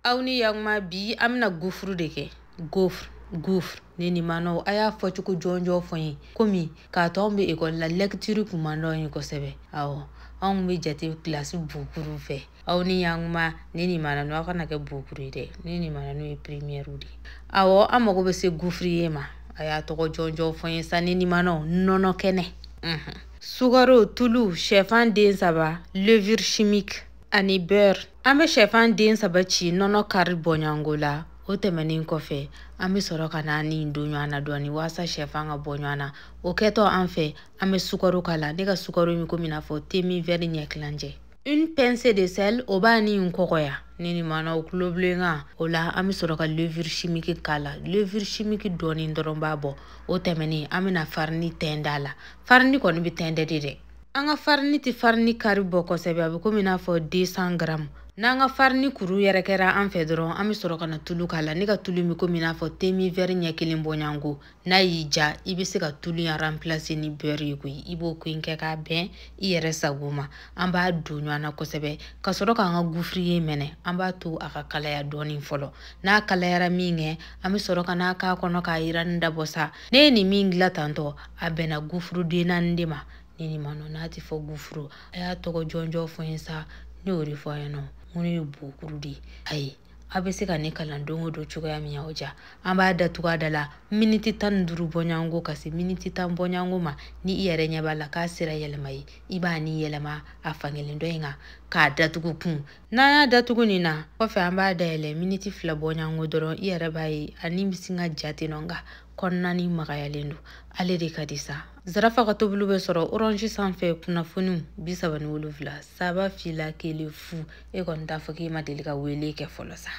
Aw ni yakuma, bi an bɛna gaufre de kɛ. Gaufre, gaufre, ne ni manaw, a y'a fɔ cogo jɔnjɔn fɔ n ye. Komi k'a to anw bɛ ekɔli la, lecture kun man d'anw ye kosɛbɛ. Awɔ, anw bɛ jate kilasi bukuru fɛ. Aw ni yakuma, ne ni mana, aw kana kɛ bukuru ye dɛ. Ne ni mana ye première de ye. Awɔ, an mago bɛ se gaufrier ma. A y'a tɔgɔ jɔnjɔn fɔ n ye sa, ne ni manaw. Nɔnɔ kɛnɛ, sukaro, tulu, sɛfan den 3, levure chimique ani beurre. An bɛ sɛfan den 3 ci nɔnɔ kari bɔɲɔgɔnko la. O tɛmɛnen kɔfɛ, an bɛ sɔrɔ ka na nin don ɲɔgɔn na dɔɔni walasa sɛfan ka bɔ ɲɔgɔn na. O kɛtɔ an fɛ, an bɛ sukaro k'a la. Ne ka sukaro in komi n'a fɔ thé min verre ɲɛ kilancɛ. Une pincée de sel, o b'a ni kɔgɔya, ne ni manaw tulo bilenkan. O la, an bɛ sɔrɔ ka levure chimique k'a la. Levure chimique dɔɔni dɔrɔn b'a bɔ. O tɛmɛnen, an bɛna farini tɛntɛn a la. Farini kɔni bɛ tɛntɛn de dɛ. An ka farini tɛ farini kari bɔ kosɛbɛ, a bɛ komi n'a fɔ 200 grammes. N'an ka farini kuru yɛrɛ kɛra an fɛ dɔrɔn, an bɛ sɔrɔ ka na tulu k'a la. Ne ka tulu bɛ komi n'a fɔ thé min verre ɲɛ kelen bɔɲɔgɔnko. N'a y'i ja, i bɛ se ka tulu in remplacer ni beurre ye koyi. I b'o ko in kɛ k'a bɛn i yɛrɛ sago ma. An b'a don ɲɔgɔn na kosɛbɛ ka sɔrɔ k'an ka gaufrier mɛnɛ. An b'a to a ka kalaya dɔɔni fɔlɔ. N'a kalayara min kɛ, an bɛ sɔrɔ ka n'a k'a kɔnɔ k'a yiranni dabɔ sa. Ne ye nin min dilan tantɔ, a bɛnna gaufre den 4 de ma. Ne ni ma nɔ, n'a tɛ fɔ gaufre, a y'a tɔgɔ jɔnjɔn fɔ n ye sa. Ne y'o de fɔ a ɲɛna, n ko ne ye bokuru de ye. Ayi, aw bɛ se ka ne kalan don o don cogoya min y'aw ja. An b'a datugu a da la miniti 15 bɔɲɔgɔnko ka se miniti 10 bɔɲɔgɔnko ma. Ni i yɛrɛ ɲɛ b'a la k'a sera yɛlɛma ye, i b'a ni yɛlɛma a fankelen dɔ in kan k'a datugu kun. N'an y'a datugu nin na kɔfɛ, an b'a dayɛlɛ miniti 2 bɔɲɔgɔnko dɔrɔn. I yɛrɛ b'a ye, a ni bɛ sin ka ja ten nɔ, nka kɔnɔna ni magayalen don. Ale de ka di sa. Zarafa ka tobiliw bɛ sɔrɔ Orange sanfɛ, kunnafoniw 37 3 2 1 0. E kɔni t'a fɔ k'i ma deli ka wele kɛ fɔlɔ sa.